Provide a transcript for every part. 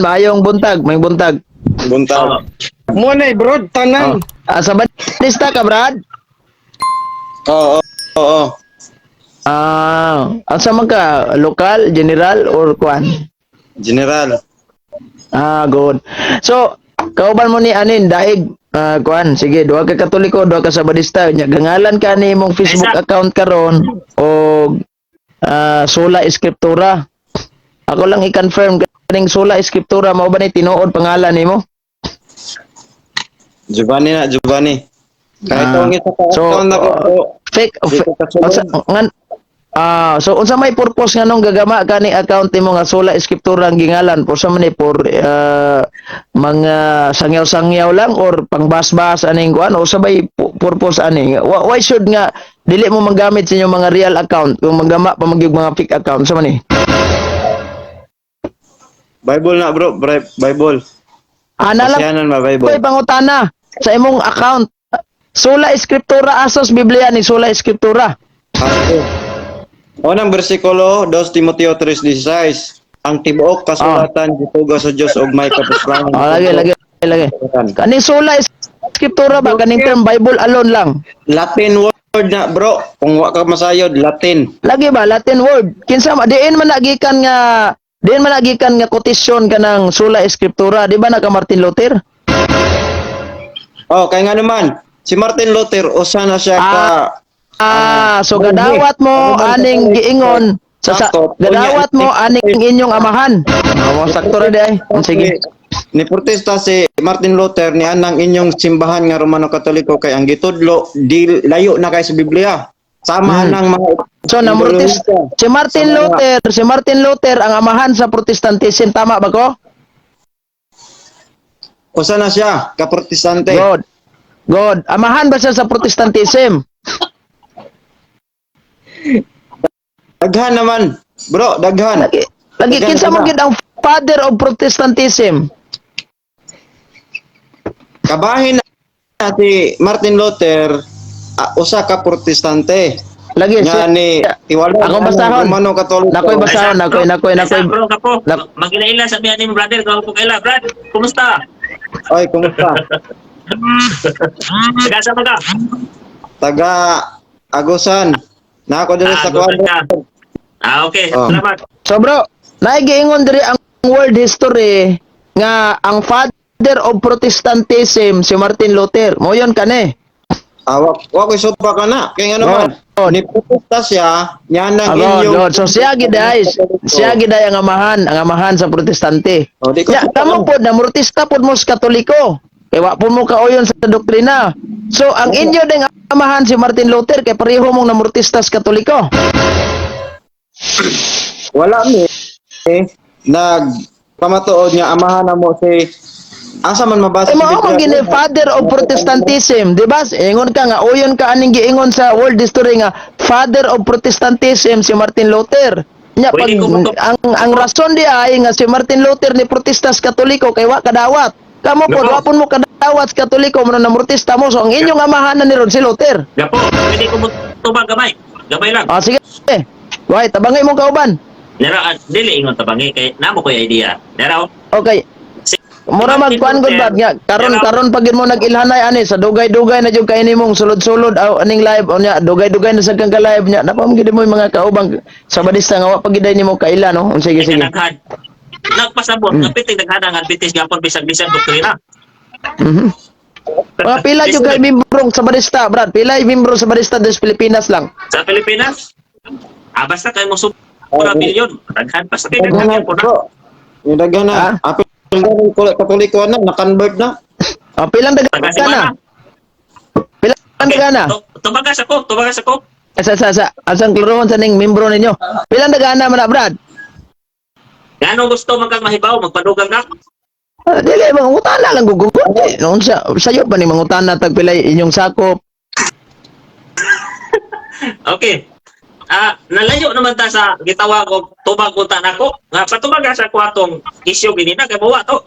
Maayong buntag, maayong buntag. Buntag. Oh. Mo na bro, tanan. Oh. Ah, Sabadista ka, Brad? Oo, oo. Ah, asa man ka? Lokal, general or kuan? General. Ah, good. So, kauban mo ni anin daig, ah, kuan, sige, duha ka Katoliko, duha ka Sabadista. Nya gangalan ka ni imong Facebook Isa. Account karon og Sola Scriptura. Ako lang i-confirm kaning Sola Scriptura mao ba ni tinuod pangalan nimo? Giovanni na, Giovanni. Kahit Ah, ang isa ka so, account na ko, bro. Fake Di ko kasulod. unsa ngan so unsa may purpose nganong gagama kani account nimo nga Sola Scriptura ang gingalan? For sa man ni for mga sangyaw-sangyaw lang or pangbasbas aning kuan o sabay purpose ani? Why should nga dili mo manggamit sa inyong mga real account kung manggama pa magyug mga fake account sa man ni? Bible na, bro, Bible. Ana lang Pasiyanan ba Bible? ko'y pangutana sa imong account Sola Scriptura, asos Biblia ni Sola Scriptura? Ato. Unang bersikulo, 2 Timoteo 3:16. Ang tibuok kasulatan gitugo sa Dios ug may kapuslangan. Ah, lagi lagi lagi. Kani Sola Scriptura ba kaning term Bible alone lang? Latin word na, bro. Kung wa ka masayod, Latin. Lagi ba Latin word? Kinsa diin man nagikan nga quotation kanang Sola Scriptura, di ba naka Martin Luther? Oh, kay nga naman, si Martin Luther usa na siya ka Ah, so gadawat mo aning giingon sa gadawat mo aning inyong amahan. Oh, sakto ra di ay. Sige. Ni protesta si Martin Luther ni anang inyong simbahan nga Romano Katoliko kay ang gitudlo di layo na kay sa Biblia. Sama anang mga So namurtis si Martin Luther, si Martin Luther ang amahan sa Protestantism, tama ba ko? Usa na siya ka protestante. God. God. Amahan ba siya sa Protestantism? Daghan naman, bro, daghan. Lagi, lagi Daghan kinsa sila. man gid ang father of Protestantism? Kabahin na si Martin Luther, usa ka protestante. Lagi si Nga ni tiwala Akong basahon. Romano Katoliko. Nakoy basahon, nakoy nakoy nakoy. Ay, bro, kapo. Magila-ila sa biyan ni brother, kapo kaila. Brad, kumusta? Oy, kumusta? Taga sa ka? Taga Agusan. Na ako diri Ah, sa Agusan kuwan. ka. Ah, okay. Oh. Salamat. So bro, naigiingon diri ang world history nga ang father of Protestantism si Martin Luther. Mo yon kani. Ah, wa ko'y sutpa ka na. Kay nga naman, Oh. ni protesta siya, niya nang Agod, inyong God. So siya giday ang amahan sa Protestante. Oh, di ko Ya, sutpa kamo na. pod na protesta pod mo sa Katoliko. Kay wa po mo kaoyon sa doktrina. So ang inyo ding amahan si Martin Luther kay pareho mong namurtista sa Katoliko. Wala mi eh, nag pamatuod nga amahan na mo si asa man mabasa Eh sa mao man Biblia? gini father of Protestantism, di ba? Ingon ka nga uyon ka aning giingon sa world history nga father of Protestantism si Martin Luther. Nya pag Pwede ko ang rason di ay nga si Martin Luther ni protesta sa Katoliko kay wa kadawat. Kamo pod Nako. wa pud mo kadawat sa Katoliko mo na protesta mo, so ang inyong amahan na ni ron si Luther. Gapo, pwede ko mo tubag gamay. Gamay lang. Ah, sige. Why tabangay mo kauban. Nera, ah, dili ingon tabangi kay namo ko'y idea. Nera, oh. Okay. Si Mura Martin magkuan gud Luther, bad nga karon Nera, karon pag yun mo nag-ilhanay ani sa dugay-dugay na jud kay nimong sulod-sulod aw aning live unya dugay-dugay na sad kang ka-live nya napam gid mo yung mga kaubang Sabadista nga wa pa gid nimo kaila no. Sige kay sige. kadaghan. Nagpasabot, kapiting daghan ang Adventist gapon bisag bisag doktrina. Mga pila jud kay miyembrong Sabadista, Brad? Pila yung miyembro Sabadista des Pilipinas lang? Sa Pilipinas, ah, basta kay mo sobra bilyon. Daghan basta kay Daghan na, daghan po na. bro. Yung daghan na. Ah? Apil na Katoliko na, na-convert na. Ah, pilang Taga daga na? Simana. Pilang daga na? Tubagas ako, tubagas ako. Sa asang klarohon sa ning miyembro ninyo? Pilang daga na man na, Brad? Ngano gusto man kang mahibaw, magpadugang ka? Ah, dili mangutana lang gugugod. Eh, noon sa sayo pa ni mangutana tag pilay inyong sakop. Okay. Ah, nalayo naman ta sa gitawag og tubag unta nako. Nga patubagas ako atong isyu gini na kay buwa to.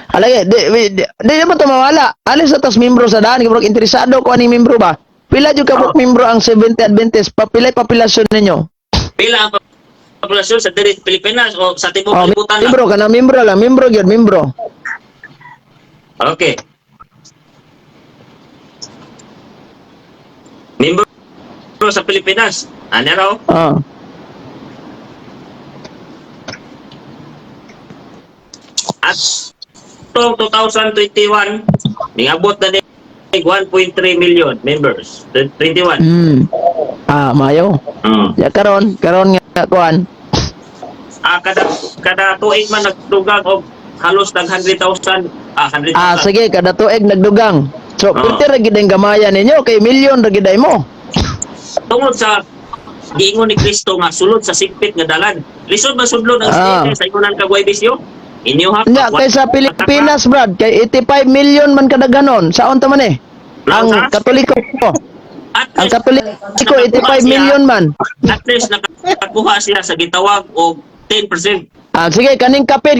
Alay, di, di, di, di naman ito mawala. Alis sa tas membro sa daan, kaya interesado ko aning membro ba? Pila jud ka Oh. membro ang 70 Adventist, papilay papilasyon ninyo? Pila ang populasyon sa diri sa Pilipinas o sa tibuok Oh, kalibutan lang? membro kana, membro lang, membro gyud, membro. Okay. Membro sa Pilipinas. Ano raw? Ah. At itong 2021, ningabot na ni 1.3 million members. 21. Ah, mayo. Ya karon, karon nga kuan. Ah, kada kada tuig man nagdugang og halos nag 100,000, ah, 100,000. Ah, sige, kada tuig nagdugang. So, Ah. pwede ra gid ang gamaya ninyo kay milyon ra gid ay mo. Tungod sa giingon ni Kristo nga sulod sa sikpit nga dalan. Lisod ba sudlon ang sikpit sa ingonan ka Guaybisyo? Inyo ha? Nga kay sa Pilipinas, Brad, kay 85 million man kadaghanon. Saon ta man eh? Ang Katoliko. At Ang least, Katoliko 85 million man. At least nakakuha siya sa gitawag og 10%. Ah, sige, kaning kapid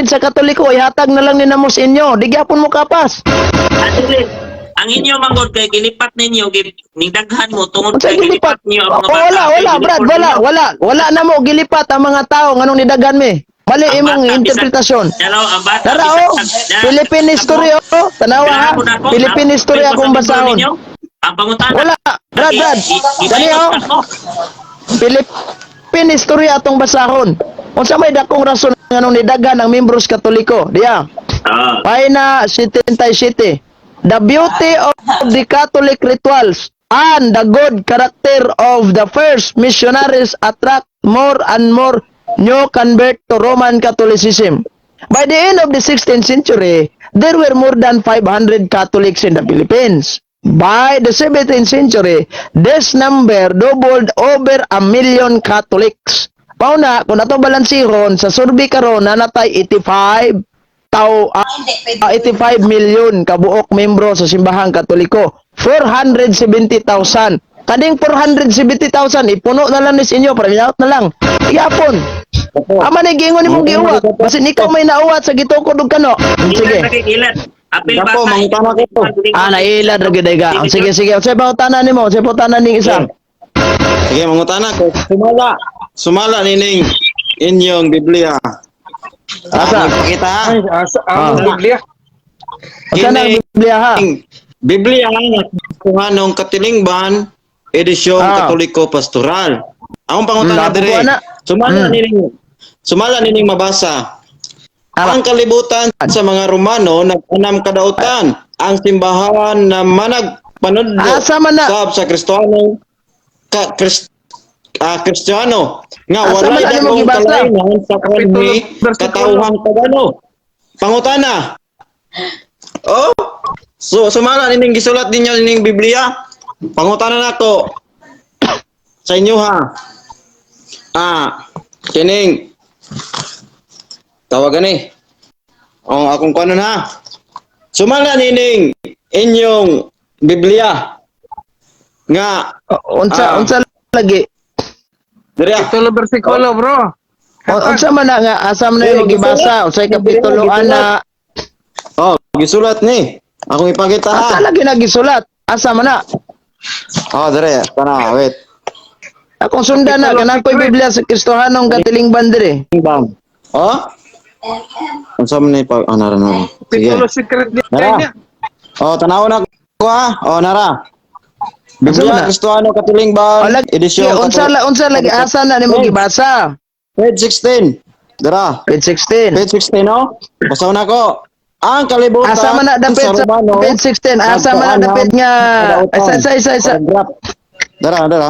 sa Katoliko ihatag na lang ni namo sa inyo. Di gyapon mo kapas. At least, ang inyo manggod kay gilipat ninyo ning daghan mo tungod Unsa kay gilipat? gilipat niyo ang mga Oh, wala, bata. wala, Kay Brad, gilipon wala, ninyo. wala. Wala na mo gilipat ang mga tao nganong nidagan mi. Mali Ang imong bata, bisan- interpretasyon. Dalaw, ang bata, Tara oh, Philippine history oh, tanawa ha. Philippine history akong basahon. Ang pangutana. Wala, Brad, Brad. Dali oh. Philippine history atong basahon. Unsa may dakong rason nganong nidagan ang membros Katoliko? Diya. Ah, Pahina 77. The beauty of the Catholic rituals and the good character of the first missionaries attract more and more new convert to Roman Catholicism. By the end of the 16th century, there were more than 500 Catholics in the Philippines. By the 17th century, this number doubled over a million Catholics. Pauna, kung ato balansihon, sa survey karon nanatay 85 tao, 85 million kabuok membro sa simbahang Katoliko. 470,000. Kaning 470,000 ipuno na lang nis inyo para minawat na lang. Yapon. Ama ni giingon nimong giuwat. Basin ikaw may nauwat sa gitukod og kano. Sige. Ilan, ilan. Apil Dapo, bata. mangutana ko. Ah, nailad ra gyud ay ka. Sige, sige. Unsay pangutana nimo? Unsay pangutana ning isa? Sige, mangutana ko. Sumala. Sumala nining inyong Biblia. Asa? Kita ha. Ay, asa Ah. ang Biblia. Unsa na ang Biblia ha? Biblia nga Kristohanong Katilingban, edisyong Katoliko Pastoral. Akong pangutana Nakuha dire. na. Sumala nining sumala nining mabasa. Ang kalibutan sa mga Romano nag-anam kadautan. Ang simbahan na managpanudlo Asa man na? sab sa Kristiyano ka Krist, Kristiyano nga Asa walay man na nimo dakong gibasa? kalainan sa Kapitulo, kanhi versikulo. katawhang pagano. Pangutana. Oh, so sumala nining gisulat ninyo nining Biblia. Pangutana nako sa inyo ha. Kining tawagan eh. Oh, akong kuanon ha. Sumala nining inyong Biblia nga Unsa unsa lagi? diri ah. Kapitulo, versikulo, bro. Unsa man na nga asa man na Eh, yung gibasa? Unsay kapitulo ana? Oh, gisulat ni. Akong ipakita ha. Asa lagi nagisulat? Asa man na? Oh, dire. Tana, wait. Akong sundan na kanang ko'y Biblia sa Kristohanong Katilingban dire. Bang. Oh? Unsa man ni pa nara nara. Sige. Kapitulo secret niya. Nara. Oh, tanaw na ko ha. Oh, nara. Unsa man Biblia na? Kristiyano Katilingban, O, lagi, edisyon unsa la unsa lagi asa na nimo gibasa? Page 16. Dara. Page 16. Page 16 no? Basaw na ko. Ang kalibutan Asa man na dapit sa Romano, page 16? Asa man na dapit nga isa isa isa isa. Paragraph. Dara, dara.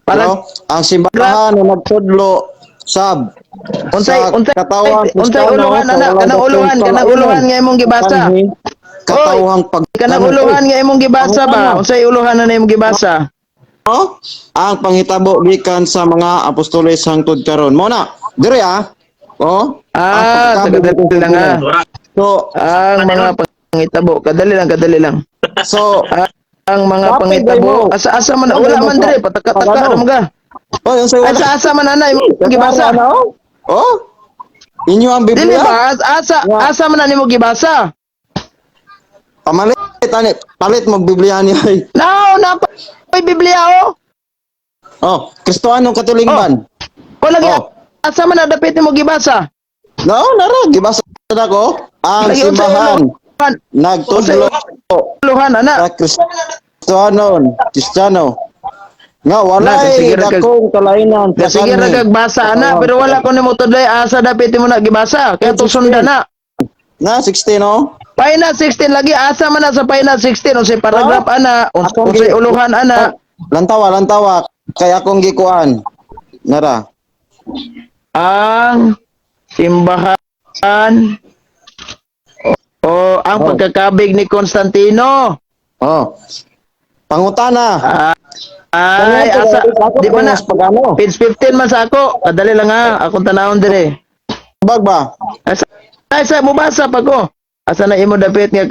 Parang- Pero, ang simbahan na nagtudlo sab Unsay sa unsay katawang unsay Kristiyano uluhan sa ana walay kanang uluhan dakong kanang uluhan nga imong gibasa. kanhi Katawhang pag Kanang uluhan nga imong gibasa ba? Unsay uluhan na imong gibasa? Oh, ang panghitabo gikan sa mga apostoles hangtod karon. Mo na, dire ah. Oh. Ah, ang pagkabot kadali lang ah. Ora. So, Ang mga pangitabo, kadali lang, kadali lang. so Ang mga Kapit pangitabo, ba mo? asa asa man wala man dire, pataka-taka Pagano? ra mo ka. Oh, unsay wala? Asa asa man ana imong gibasa. Ano? Oh. Inyo ang Dili Biblia. ba asa asa man na nimo gibasa? Pamalit ani, palit mo Biblia ni ay. No, na pa Biblia oh. Oh, Kristohanong Katulingban. Ko lagi Oh. Asa man na dapit nimo gibasa? No, nara gibasa na ko ang Lagi, unsa simbahan uluhan? nagtudlo Uluhan ana. sa Kristiyano nga Na, walay sige ra dakong kalainan sa Sige ra kanhi. kag basa ana, pero wala ko nimo tudloy asa dapit nimo na gibasa. Kaya tusunda na. Na 16, no? Pahina 16 lagi, asa man na sa pahina 16, unsay paragraph ana, Akong unsay uluhan ana? Lantawa, lantawa kay akong gikuan. Nara. Ang simbahan o ang pagkakabig ni Constantino. Oh. Pangutana. Ay, asa di ba na Pagano? page 15 man sa ako. Kadali lang ha, akong tanawon dire. Bag ba? Asa asa mobasa pa ko. Asa na imo dapit nga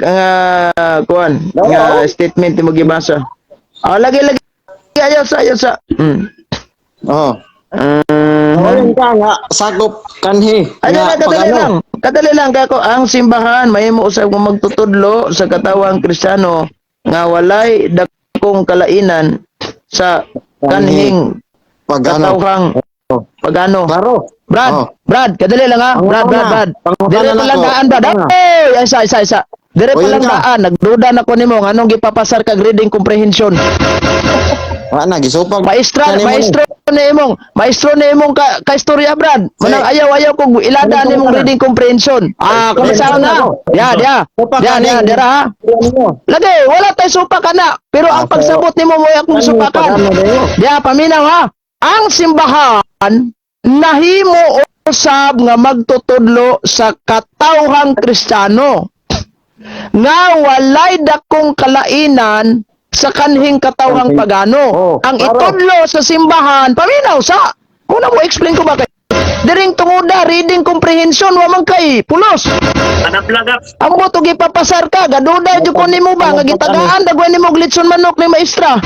kuan Oo. nga statement imo gibasa? Ah, lagi lagi, ayaw sa ayaw sa. Oh. Ayun ka nga sakop kanhi Ay, nga na, kadali pagano. lang. Kadali lang kako, ang simbahan mahimo usab kung magtutudlo sa katawang Kristiyano nga walay dakong kalainan sa kanhing Pagano. katawhang Oh. pagano. Klaro. Brad, Oh. Brad, kadali lang ha. Brad, Brad, Pangutana. Brad. Pangutana Dire pa na lang ko. daan, Brad. Pangutana. Hey, isa, isa, isa. Dire O, pa yun lang ka. daan. Nagduda na ko nimo nganong gipapasar kag reading comprehension. Wala na gisupag. Maestra, Kani mo ni. maestro ni imong ka istorya, Brad. Manang ayaw-ayaw kog ilada Ano ni imong pangutana? reading comprehension. Ah, kumisa na. Ya, ya. Supa Ya, ka ya, ning- dira ha. Ano? Lagi, wala tay supa ka na. Pero ang Ah, pagsabot nimo mo akong Ano, supakan. pagano dayo? Diya, paminaw ha. Ang simbahan nahimo usab nga magtutudlo sa katawhang Kristiyano nga walay dakong kalainan sa kanhing katawhang pagano. Oh, Ang klaro. itudlo sa simbahan, paminaw sa. Muna mo explain ko ba kay Diring tunguda, reading comprehension, wa man kay pulos. Kanaplagap. Ang boto gipapasar ka, gaduda jud ko nimo ba nga gitagaan dagwan nimo og litson manok ni maestra.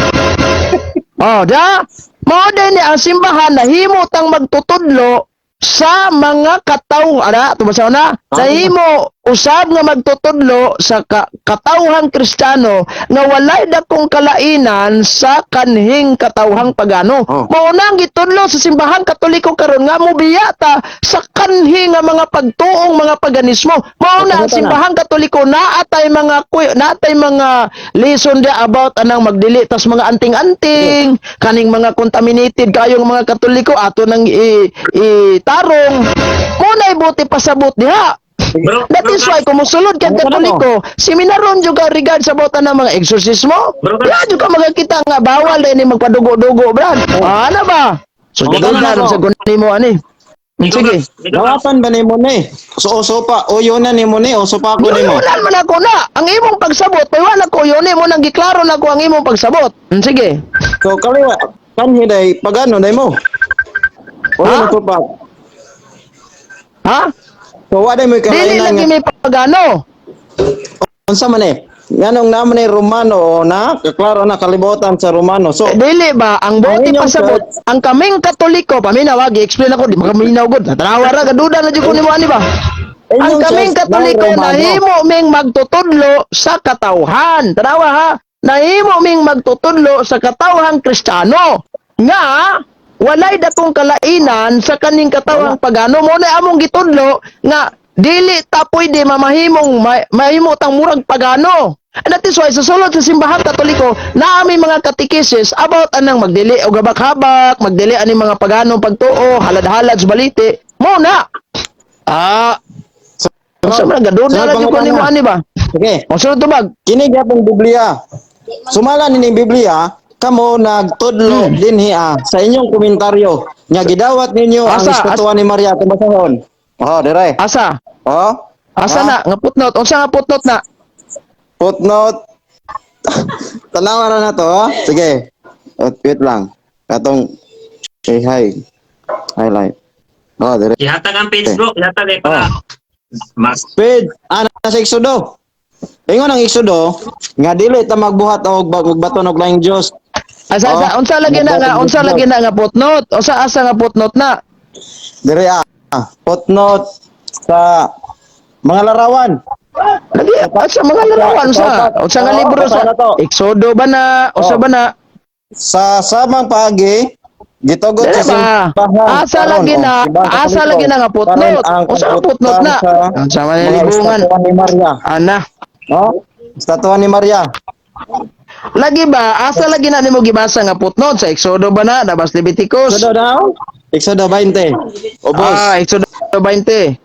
Oh, da. Mao din ni ang simbahan nahimo tang magtutudlo sa mga kataw ara tumasaw na, nahimo usab nga magtutudlo sa katawhang Kristiyano nga walay dakong kalainan sa kanhing katawhang pagano. Oh. Mao na ang gitudlo sa simbahang Katoliko karon nga mobiya ta sa kanhi nga mga pagtuong mga paganismo. Mao na ang Pagkakita na. simbahang Katoliko naatay mga naatay mga lesson dia about anang magdili tas mga anting-anting, kaning mga contaminated kayong mga Katoliko ato nang itarong. Mo na ibuti pasabot diha. Bro, That bro, is why kung musulod kang Ano ka na Katoliko, seminaron jud ka regards about anang mga exorcismo. Bro, Ya jud ka makakita nga bawal din ni magpadugo-dugo, brad. Ah, ano ba? So, Oh, oh, ano na na sa nimo ani. Ikaw, Sige. Gabs. Ikaw, Gabs. Dawatan ba nimo ni? So uso pa, uyo na nimo ni, uso pa ako nimo. Yun man ako na. Ang imong pagsabot, may wala ko yun mo nang giklaro na ko ang imong pagsabot. Sige. So kaliwa kanhi day pagano day mo. Wala Ha? na supa. Ha? So wa day mo Dili kalainan lagi nga may pagano. unsa man eh. Nganong naman ni Romano o na, klaro na kalibutan sa Romano. So Eh, dili ba ang bote Ang inyong pasabot, ang kaming Katoliko, paminaw ha, gi-explain ako, di makaminaw gud. Natanawa ra gaduda na jud ko nimo ani ba? Ang Inyong kaming church, Katoliko may Romano. nahimo ming magtutudlo sa katawhan. Tanawa ha, nahimo ming magtutudlo sa katawhang Kristiyano nga walay dakong kalainan sa kaning katawhang pagano. Mo na among gitudlo nga dili ta pwede mamahimong mahimo tang murag pagano. And that is why sa sulod sa simbahang Katoliko na aming mga katekisis about anang magdili og habak-habak, magdili ani mga paganong pagtuo, halad-halad sa balite. Mo na. Ah, unsa man gaduda Sunod na jud ko pangutana. nimo ani ba? Sige. O sunod tubag. Kini gyapon Biblia. Sumala ni Biblia, kamo nagtudlo dinhi sa inyong komentaryo nga gidawat ninyo ang Asa? estatwa ni Maria atong basahon. Oh, dire. Asa? Oh. Asa Ah. na nga footnote? Unsa nga footnote na? Footnote. Tanawa na na to, ha? Sige. Oh, wait lang. Katong hey, hi. Highlight. Oh, dire. Ihatag ang page, bro. Ihatag eh para mas Page, nasa Exodo. Ingon ang Exodo nga dili ta magbuhat og magbaton og laing Dios. Asa Oh, asa unsa lagi na nga unsa lagi na nga footnote? Unsa asa nga footnote na? Dire ah. Footnote sa mga larawan. Lagi asa mga larawan unsa? Unsa nga Oo, libro basa sa na to. Exodo ba na? Unsa Oh. ba na? Sa samang paagi Gitugot Dili sa ba? simbahan Asa karon, lagi oh, na, simbahan asa Katoliko. lagi na nga Karon footnote. ang Unsa ang footnote na? sa Unsa man mga libungan? estatwa ni Maria. Ana. No? Estatwa ni Maria. Lagi ba asa lagi na nimo gibasa nga footnote sa Exodo ba na, nabas Leviticus? Exodo daw? Exodo 20. Ubos. Ah, Exodo 20.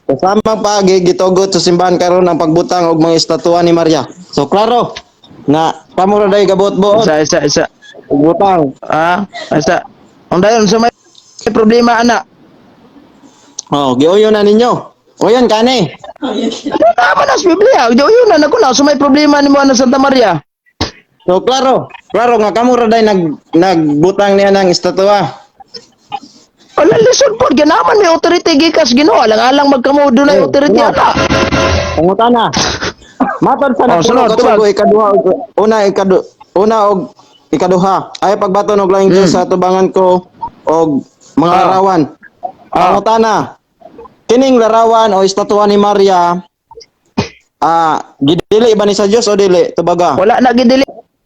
Kasama pa gitugot sa simbahan karon ang pagbutang og mga estatwa ni Maria. So klaro na kamo ra day gabot-buot Isa isa isa. og butang. Ah, isa. Ang dayon sa may problema ana. Oh, giuyon na ninyo. Uyon kani. Ano naman as Biblia? Di yun na nako na so may problema nimo ana Santa Maria. So klaro, klaro nga kamo ra day nagbutang niya ng estatwa. Wala lisod pod ganaman may authority gikas Ginoo alang-alang magkamo dunay Eh, authority wala. ana. Pangutana. Matod sa Oh, napuno sunod, kasugo tubag. ikaduha og una ikadu una og ikaduha ay pagbaton og laing Dios sa tubangan ko og mga larawan. Pangutana. Kining larawan o estatwa ni Maria gidili ba ni sa Dios o dili tubaga? Wala na gidili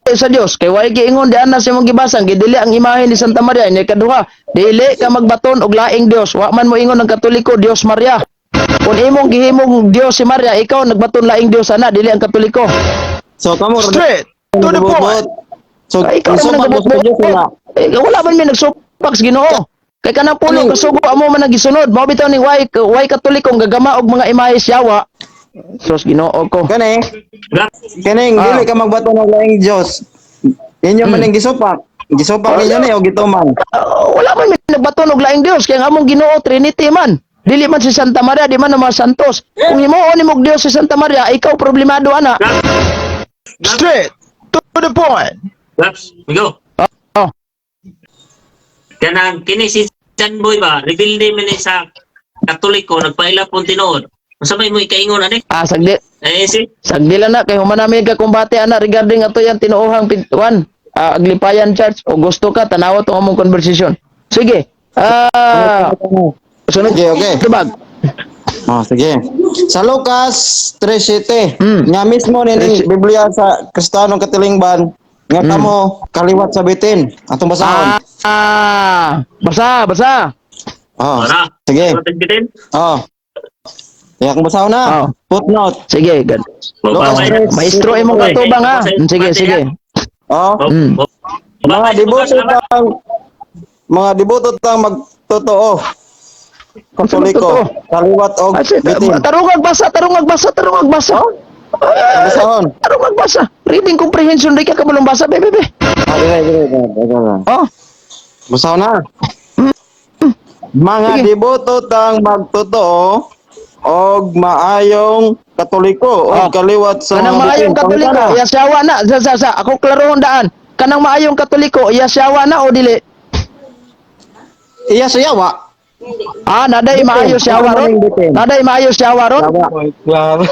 sa Dios kay way giingon di ana sa imong gibasang gidili ang imahe ni Santa Maria ni kaduha dili ka magbaton og laing Dios, wa man mo ingon ang Katoliko Dios Maria. Kung imong gihimong Dios si Maria, ikaw nagbaton laing Dios ana, dili ang Katoliko. So kamo ra Straight to the point. So Ay, ikaw naman supak mo sa Dios wala. Eh, wala man may nagsupak sa Ginoo. Kay kanang pulo Ano? kasugo amo man ang gisunod. Mao bitaw ning way Katolikong gagama og mga imahe sa yawa. Sos Ginoo ko. Kani Raps. kining dili ka magbaton og laing Dios. Inyo man ning gisupak. Gisupak ninyo ni o gituman. Ah, wala man may nagbaton og laing Dios kay ang among Ginoo Trinity man. Dili man si Santa Maria, di man ang mga santos. Kung himuon nimo og Dios si Santa Maria, ikaw problemado ana. Raps. Straight to the point. Raps. We go. Oh. Kanang kini si John Boy ba, rebelde man ni sa Katoliko, nagpaila pong tinuod. Unsa may mo ikaingon ani? Ah, sagdi Eh si sagdi lang na kay human namin ka kumbate ana regarding ato yan tinuohang one Aglipayan Church o gusto ka tanawa tong among conversation. Sige. Ah, sunod. Okay. Tubag. Oh, sige. Sa Lucas 3:7, nga mismo ni Biblia sa Kristiyanong katilingban, nga kamo kaliwat sa bitin. Atong basahon. Ah, basa, basa. Oh, Ora. sige. Bitin. Oh. Kaya kung basahon na. Oh. Footnote. Sige, gad. Lucas Babay. 3. Maestro imong katubang ha. Sige, sige. Oh. Mga deboto tang mga deboto tang magtotoo. Katoliko, Totoo. kaliwat og Ah, sige, bitin. tarungag basa, tarungag basa, tarungag basa. Ah, Basahon. tarungag basa. Reading comprehension di ka kabulong basa, bebe, bebe. Ah, dire, dire, dire, dire. Oh, Basahon na. Mga Sige. deboto tang magtotoo og maayong Katoliko og Oh. kaliwat sa Kanang mga maayong bitin. Katoliko, Pangutana. iya siyawa na. Sa, sa, sa. Ako klarohon daan. Kanang maayong Katoliko, iya siyawa na o dili? Iya sa yawa. Ah, naday maayo siyawa ron. Bitin. Naday maayo siyawa ron. Yawa. Klaro.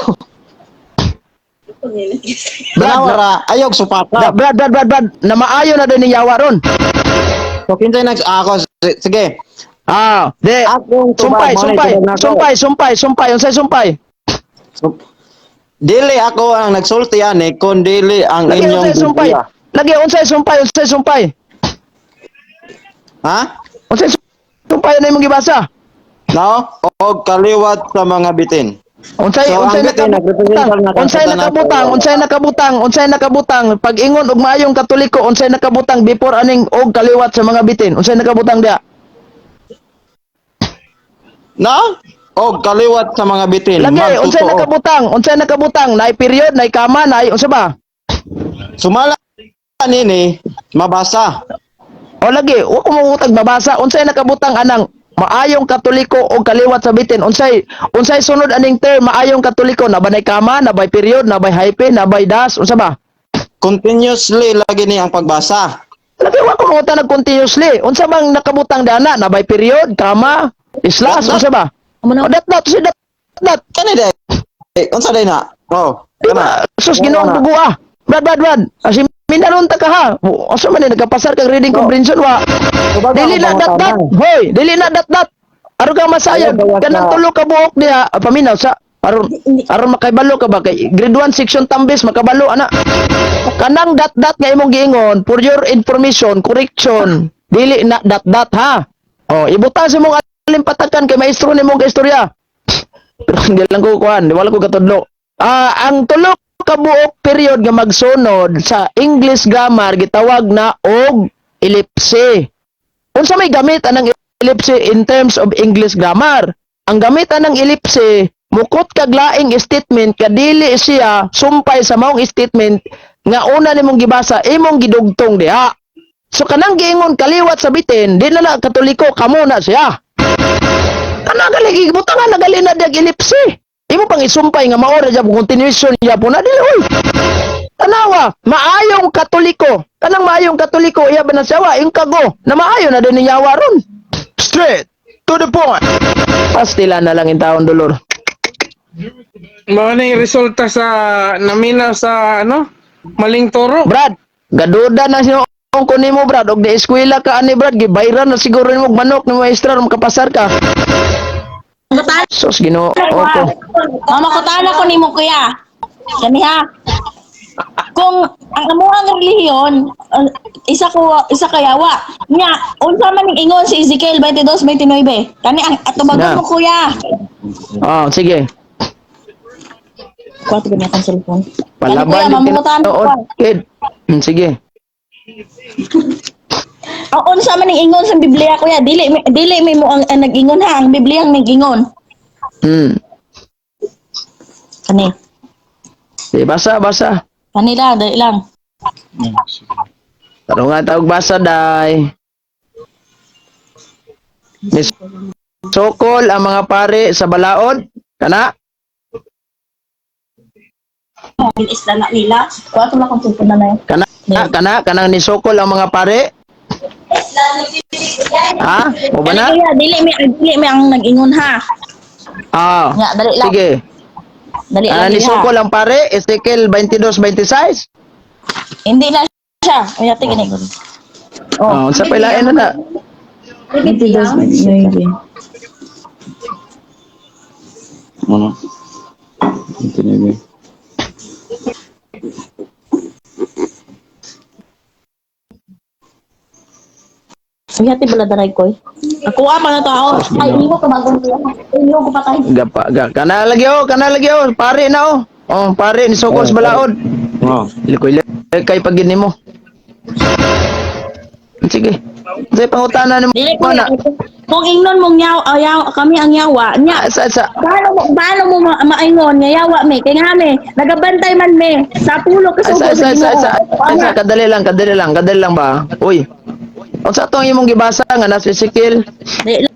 Brad, Tanawa na, ra ayog supaka. Brad, Brad, Brad, Brad, na maayo na din ni yawa ron. So kinsay nags ako sige. Ah, de. Akong Sumpay, tubag, mo na sumpay, itubag nako. sumpay, sumpay, sumpay, unsay sumpay? So, dili ako ang nagsulti ani kun dili ang Lagi inyong unsay sumpay? Biblia. Lagi unsay sumpay, unsay sumpay? Ha? Unsay sumpay na imong gibasa? No? Og kaliwat sa mga bitin. Unsay So, ang unsay bitin, nakabutang? nagrepresenta na kang Unsay Satanas. nakabutang? Unsay nakabutang? Unsay nakabutang? Pag ingon og maayong Katoliko, unsay nakabutang before aning og kaliwat sa mga bitin? Unsay nakabutang diha? No? Og kaliwat sa mga bitin. Lagi unsay Magtotoo. nakabutang? Unsay nakabutang? Naay period, naay kama, naay unsa ba? Sumala nini mabasa. O lagi, wa ko mangutag babasa unsay nakabutang anang maayong Katoliko og kaliwat sa bitin? Unsay unsay sunod aning term maayong Katoliko? Na ba nay kama, na bay period, na bay hyphen, na bay dash, unsa ba? Continuously lagi ni ang pagbasa. Lagi wa ko mangutang nag continuously. Unsa bang nakabutang dana? Na bay period, kama, slash, Dot, dot. unsa ba? O dot dot si dot dot. Kani day. Eh, unsa day na? Oh, Di kana. ba? Sus Ginoong Kana. dugo ah. Brad, Brad, Brad. Asi minaron ta ka ha. Asa man ni nagkapasar kag reading comprehension wa. Tubaga Dili ang na dot dot. pangutana. Hoy, dili na dot dot. Aron ka masayod Ayaw, bawas kanang na. tulo ka buok diha. Ah, paminaw sa Aron aron makabalo ka ba kay grade 1 section tambis makabalo ana. Kanang dot dot nga imong giingon, for your information, correction, dili na dot dot ha. Oh, ibutang sa imong alimpatakan kay maestro nimong istorya. Pero hindi lang ko kuan, wala ko katudlo. Ah, ang tulo ka buok period nga magsunod sa English grammar gitawag na og ellipse. Unsa may gamit anang ellipse in terms of English grammar? Ang gamit anang ellipse, mukot kag laing statement kadili siya sumpay sa maong statement nga una nimong gibasa, imong gidugtong diha. So kanang giingon kaliwat sa bitin, di na na Katoliko, kamo na siya. Kanang gali gibutangan na gali na diag ellipse. Imo pang isumpay nga mao ra gyud continuation gyapon na dili, oy. Tanawa, maayong Katoliko. Kanang maayong Katoliko, iya ba na siya wa, yung kago, na maayo na din niya ron. Straight to the point. Pastila na lang in taon, Dolor. Mao na yung resulta sa naminaw sa ano? Maling turo. Brad, gaduda na siya ko nimo, Brad, og di eskwela ka ani, Brad, gibayran na siguro nimo og manok ni maestra aron makapasar ka. Mangutana Sus, Ginoo ko. Mama, kutana ko nimo, kuya. Kani ha. Kung ang amuang relihiyon, isa ko isa kayawa. Nya, unsa man ning ingon si Ezekiel 22:29? Kani ang atubagon Na. mo, kuya. Oh, sige. Kuha gani akong cellphone. Kani, kuya, Palaban yung mamungutana ko. tinuod, kid. Sige. Ang unsa man ning ingon sa Biblia, kuya, dili mi mo ang nag-ingon ha, ang Biblia ang nag-ingon. Kani. Di, basa, basa. Kani lang, dali lang. Tarong nga tawag basa, day. Ni sokol ang mga pare sa balaod. Kana? Isla na nila. Kuha to lang akong cellphone na na. Kana? Kana? Kanang nisokol ang mga pare? Ha? O ba na? Dali, kuya, dili mi ang nag-ingon ha. Ah. Nga, dali lang. Sige. Dali Ah, lang ni ha. sokol ang pare, Ezekiel 22:26. Hindi na siya. Uy, ate, gani. Oh, unsa pa ilain na na? 22:29. Ano? 29. Uy, ate, bala daray ko eh. Ako pa na to ako. Ay, imo ko bagong Imo ko patay. Gapa ga. Kana lagi oh, kana lagi oh, pare na oh. Oh, pare ni sokol sa balaod. Oh. Likoy kay pag mo. Sige. Sige, pangutana nimo Dili ko na. Kung ingnon mong yaw, ayaw, kami ang yawa, nya, Ah, Sa sa paano mo maingon nga yawa me? Kay nga me, nagabantay man me sa pulo ka sa sugo sa sa sa sa, Ginoo. sa, kadali lang, kadali lang, kadali lang ba? Uy. Unsa tong imong gibasa nga nasa Ezekiel? Dili lang.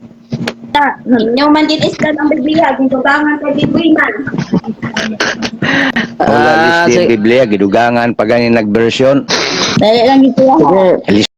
Inyo man din isla ng Biblia, kung tubangan kay Biblia. Wala Ah, list sige. Biblia gidugangan pa gani nagversion. Dali lang ito. Sige.